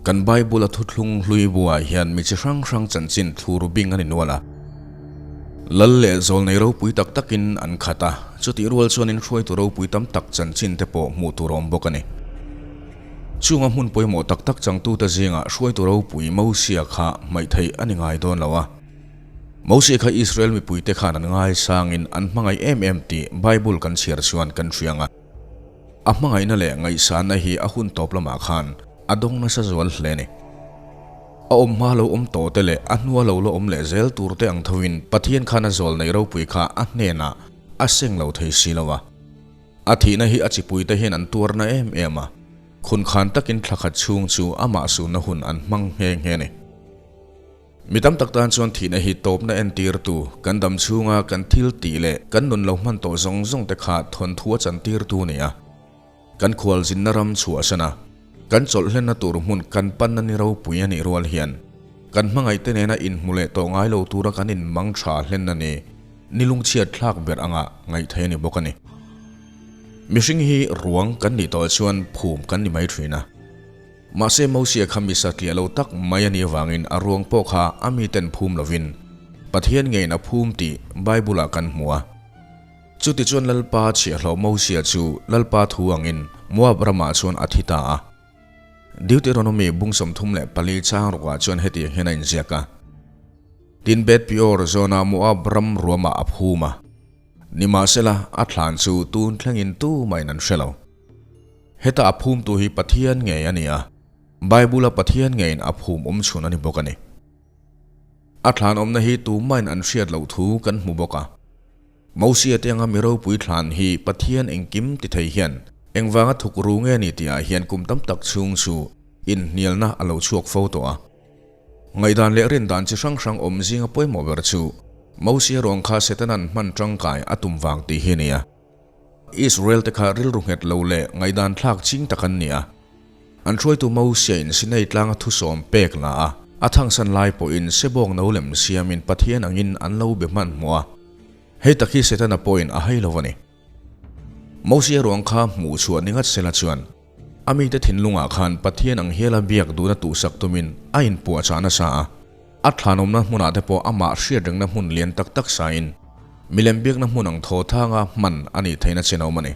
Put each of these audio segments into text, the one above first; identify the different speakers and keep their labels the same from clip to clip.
Speaker 1: Kan Bible-a thuthlung hlui buah hian mi chi hrang hrang chanchin thlur bing a ni nual a. Lal leh zawlnei ropui tak takin an khat a, chutih rual chuanin hruaitu ropui tam tak chanchin te pawh hmuh tur a awm bawk a ni. Chunga hmun pawimawh tak tak changtute zingah hruaitu ropui Mosia kha hmaih theih a ni ngai dawn lo a. Mosia kha Israel mipuite khan an ngaisangin an hmangaih em em tih Bible kan chhiar chuan kan hria ang a. A hmangaihna leh ngaihsanna hi a hun tawp lamah khan a dawng nasa zual hle a ni. A awm hma lo awm tawh te leh a hnua lo la awm leh zel tur te ang thoin Pathian khan a zawl nei ropui kha a hnenah a seng lo thei si lo a. A thihna hi a chipuite hian an tuarna em em a, khunkhan takin thla khat chhung chu amah sunna hun an hmang nghe nghe a ni. Mi tam tak tan chuan thihna hi tawpna entirtu, kan dam chhunga kan thil tih leh kan nun lo hman tawh zawng zawng te kha thawnthu a chantirtu a ni a. Kan khualzinna ram chhuahsan a, kan chawlh hlenna tur hmun kan panna ni ropui a nih rual hian kan hmangaihte nena inhmu leh tawh ngai lo tura kan inmang tha hlenna ni ni lungchhiat thlak ber anga ngaihthei a ni bawk a ni. Mihring hi ruang kan nih tawh chuan phum kan ni mai thin a. Mahse Mosia kha misa tliah lo tak mai a nih avangin a ruang pawh kha a miten phum lovin Pathian ngeiin a phum tih Bible-ah kan hmu a. Chutichuan Lalpa chhiahhlawh Mosia chu Lalpa thu angin Moab ramah chuan a thi ta a. Deuteronomy bung 34 chang rukah chuan hetiang hian a inziak a, Tin Beth Peor zawna Moab ram ruamah a phum a, nimahsela a thlan chu tun thlengin tumahin an hre lo. Heta a phumtu hi Pathian ngei a ni a, Bible-a Pathian ngeiin a phum awm chhun a ni bawk a ni. A thlan awmna hi tumahin an hriat loh thu kan hmu bawk a. Mosia te anga mi ropui thlan hi Pathian engkim ti thei hian engvanga thuk ru nge ni tihah hian kum tam tak chhung chu inhnialna a lo chhuak fo tawh a. Ngaihdan leh rindan chi hrang hrang awm zinga pawimawh ber chu Mosia ruang kha Setana'n hman tangkai a tum vang tih hi a ni a. Israel te kha rilru nghet lo leh ngaihdan thlak ching tak an ni a. An hruaitu Mosiain Sinai tlanga thusawm pek la a, a thangsan lai pawhin sebawk no lem siamin Pathian angin an lo be hmanhmawh a. Hei tak hi Setana pawhin a hai lo a ni. Mosia ruang kha hmuh chhuah ni ngat sela chuan a mite thinlungah khan Pathian ang hiala biak duhna tuhsak tumin a inpuahchah nasa a. A thlanawmna hmunah te pawh amah hriatrengna hmun lian tak tak sain milem biakna hmun ang thaw thanga hman a nih theihna chen a awm a ni.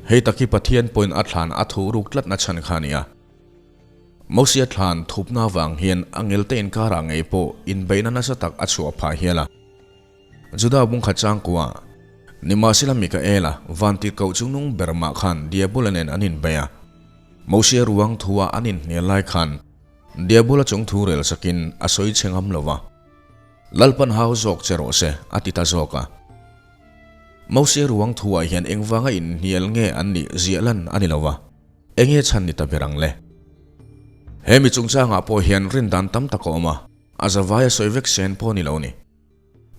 Speaker 1: Hei tak hi Pathian pawhin a thlan a thuh ruk tlatna chhan kha a ni a. Mosia thlan thupna avang hian a ngelte inkarah ngei pawh inbeihna nasa tak a chhuah phah hial a. Juda bungkhat changkua, Nimahsela Mikaela, vantirhkoh chungnung ber mah khan Diabola nen an inbei a. Mosia ruang thua an inhnial lai khan Diabola chung thu rel sakin a sawi chhe ngam lo va, Lalpan hau zawk che rawh se, a ti ta zawk a. Mosia ruang thuah hian engvanga inhnial nge an nih ziah lan a ni lo va, enge chhan ni ta ber ang le? He mi chungchangah pawh hian rindan tam tak a awm a, a zavai a sawi vek sen pawh a ni lo ni.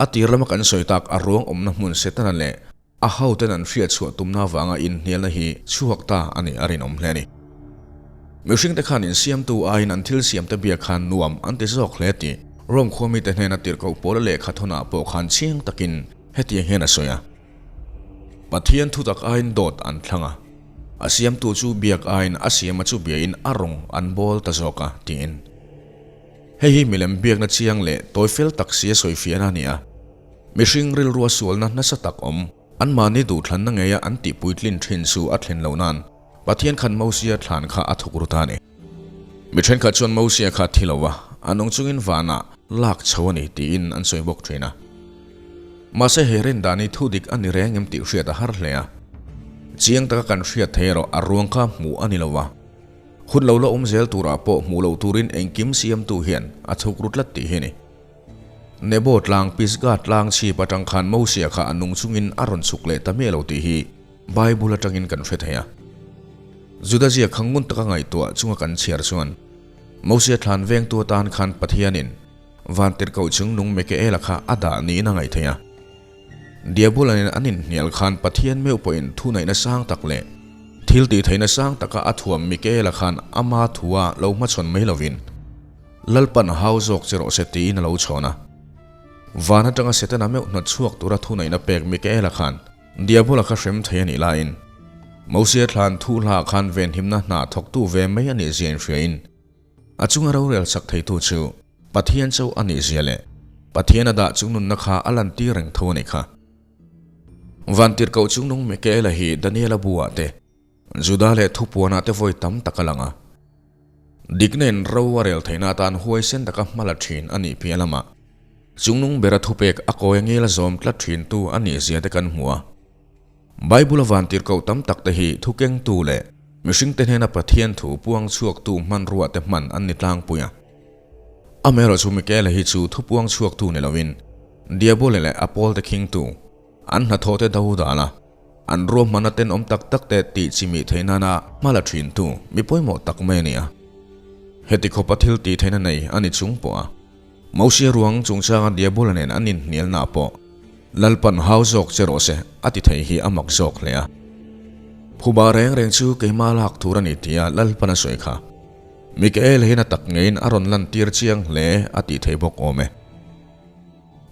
Speaker 1: A tir lama kan sawi tak a ruang awmna hmun Setana leh A hoten an hriat chhuah tumna avanga inhnialna hi chhuak ta a nih a rinawm hle a ni. Mihringte khan insiamtu aiin an thil siamte biak khan nuam an ti zawk hle tih Rome khua mite hnena tirhkoh pawla lehkha thawnah pawh khan chiang takin hetiang hian a sawi a, Pathian thutak aiin dawt an thlang a, a siamtu chu biak aiin a siama chu biain a rawng an bawl ta zawk a, tiin. Hei hi milem biakna chiang leh tawifel tak sia sawifiahna a ni a. Mihring rilrua sualna nasa tak awm, anmahni duhthlanna ngeia an tihpuitlin thin chu a thlen loh nan Pathian khan Mosia thlan kha a thuk ru ta a ni. Mi thenkhat chuan Mosia kha thi lo va, a nung chungin vanah lak chho a ni tiin an sawi bawk thin a. Mahse he rindan hi thu dik a ni reng em tih hriat a har hle a. Chiang taka kan hriat thei erawh a ruang kha hmuh a ni lo va. Hun lo la awm zel turah pawh hmuh loh turin engkim siamtu hian a thuk ru tlat tih hi a ni. Nebo tlang Pisgah tlang chhip atang khan Mosia kha a nung chungin a rawn chhuk leh ta miah lo tih hi Bible atangin kan hre thei a. Juda zia kha ngun taka ngaihtuah chunga kan chhiar chuan Mosia thlan vengtu atan khan Pathianin vantirhkoh chungnung Mikaela kha a dah niin a ngaih thei a. Diabolanin an inhnial khan Pathian meuh pawhin thuneihna sang tak leh thil tihtheihna sang taka a thuam Mikaela khan ama thua lo hmachhawn mai lovin Lalpan hau zawk che rawh se tiin a lo chhawn a. Van atanga Setana meuh hnawt chhuak tura thuneihna pek Mikaela khan Diabola kha hrem thei a nih laiin Mosia thlan thu hla khan venhimna hna thawktu ve mai a nih zia inhriain. A chunga rorel sak theitu chu Pathian chauh a nih zia leh Pathian a dah chungnunna kha a lantir reng tho a nih kha. Vantirhkoh chungnung Mikaela hi Daniela buah te, Juda leh thupuanah te vawi tam tak a lang a. Dikna in ro a rel theihna atan huaisen taka hma la thin a nih piah lamah chungnung bera thupek a kawi a ngel a zawm tlat thintu a nih zia te kan hmu a. Bible-a vantirhkoh tam tak te hi thukengtu leh mihringte hnena Pathian thu puang chhuaktu hmanrua te hman an ni tlangpui a. Amaherawhchu Mikaela hi chu thupuang chhuaktu ni loin Diabole leh a pawlte khingtu, an hnathawhte do dana an ruahmanna tenawm tak tak te tih chimih theih nana hma la thintu mi pawimawh tak mai a ni a. Heti khawpa thil tih theihna nei a ni chung pawh a, Mosia ruang chungchanga Diabola nen an inhnialna pawh Lalpan hau zawk che rawh se a ti thei hi a mak zawk hle a. Phuba reng reng chu keimah lak tur a ni tia Lalpan a sawi kha. Mikael hian a tak ngeiin a rawn lantir chiang hle a tih thei bawk awm e.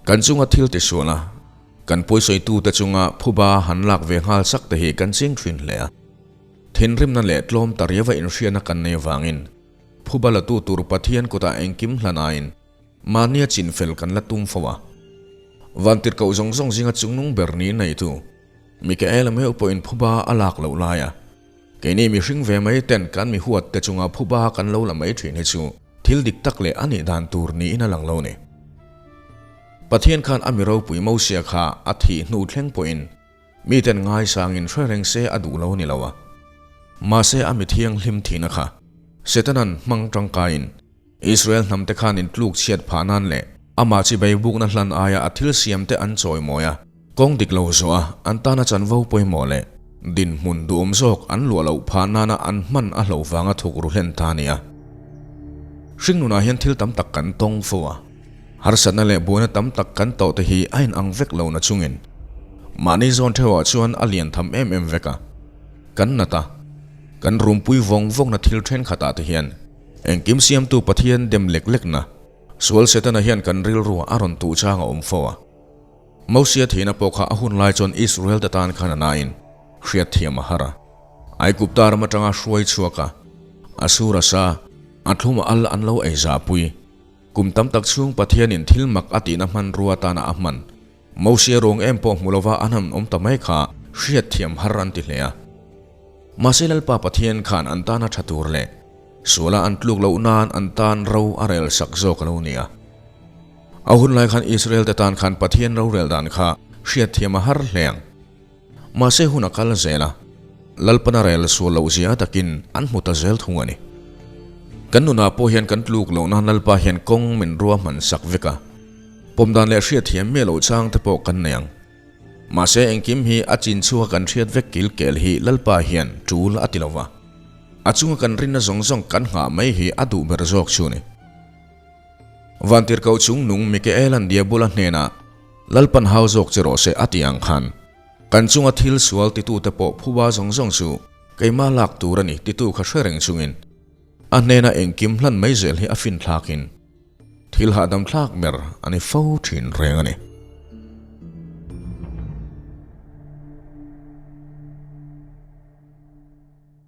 Speaker 1: Kan chunga thil ti sual a, kan pawisawi-tute chunga phuba han lak ve nghal sak te hi kan ching thin hle a. Thinrimna leh tlawm ta riauva inhriatna kan nei vangin phuba latu tur Pathian kutah engkim hlanain mahnia chinfel kan la tum fo a. Vantirhkoh zawng zawng zinga chungnung ber ni neitu Mikaela meuh pawhin phuba a lak loh laia keini mihring ve mai ten kan mi huat te chunga phuba kan lo la mai thin hi chu thil dik tak leh a nih dan tur niin a lang lo ni. Pathian khan a mi ropui Mosia kha a thih hnu thleng pawhin Miten ngaisangin hre reng se a duh lo ni lo a. Mahse a mi thianghlim thihna kha Setanan hmang tangkaiin Israel hnamte khan intluk chhiat phah nan leh amah chi beibukna hlan aia a thil siamte an chawimawi a, kawng dik lo zawh a an tana chanvo pawimawh leh dinhmun duhawm zawk an luah loh phah nana an hman a hloh vanga thuk ru hlen ta a ni a. Hringnunah hian thil tam tak kan tawng fo a. Harsatna leh buaina tam tak kan tawh te hi a inang vek lo na chungin mahni zawn theuhah chuan a lian tham em em vek a, kan nat a, kan rumpui vawng vawngna thil thenkhatah te hian engkim siamtu Pathian dem lek lekna sual Setana hian kan rilruah a rawn tuh chang a awm fo a. Mosia thihna pawh kha a hun lai chuan Israel te tan khan a nain hriatthiam a har a. Aigupta ram atanga hruai chhuak a, Asur a sa, a thlum a al an lo ei zahpui. Kum tam tak chhung Pathianin thil mak a tihna hmanrua atana a hman, Mosia ruang em pawh hmu lova an han awm ta mai kha hriatthiam har an ti hle a. Mahse Lalpa Pathian khan an tana tha tur leh suala an tluk loh nan an tan ro a rel sak zawk a lo ni a. A hun lai khan Israel te tan khan Pathian rorel dan kha hriatthiam a har hle ang. Mahse hun a kal zel a, Lalpana rel sual loh zia takin an hmu ta zel thung a ni. Kan nunah pawh hian kan tluk loh nan Lalpa hian kawng min ruahman sak vek a, pawm dan leh hriatthiam miah loh chang te pawh kan nei ang. Mahse engkim hi a chin chhuaka kan hriat vek kil kel hi Lalpa hian tul a ti lo va, a chunga kan rinna zawng zawng kan nghah mai hi a duh ber zawk chu a ni. Vantirhkoh chung nung Mikaela'n Diabola hnenah, Lalpan hau zawk che rawh se a ti ang khan, kan chunga thil sual titute pawh phuba zawng zawng chu keimah lak tur a ni titu kha hre reng chungin a hnena engkim hlan mai zel hi a fin thlakin thil hahdam thlak ber a ni fo thin reng a ni.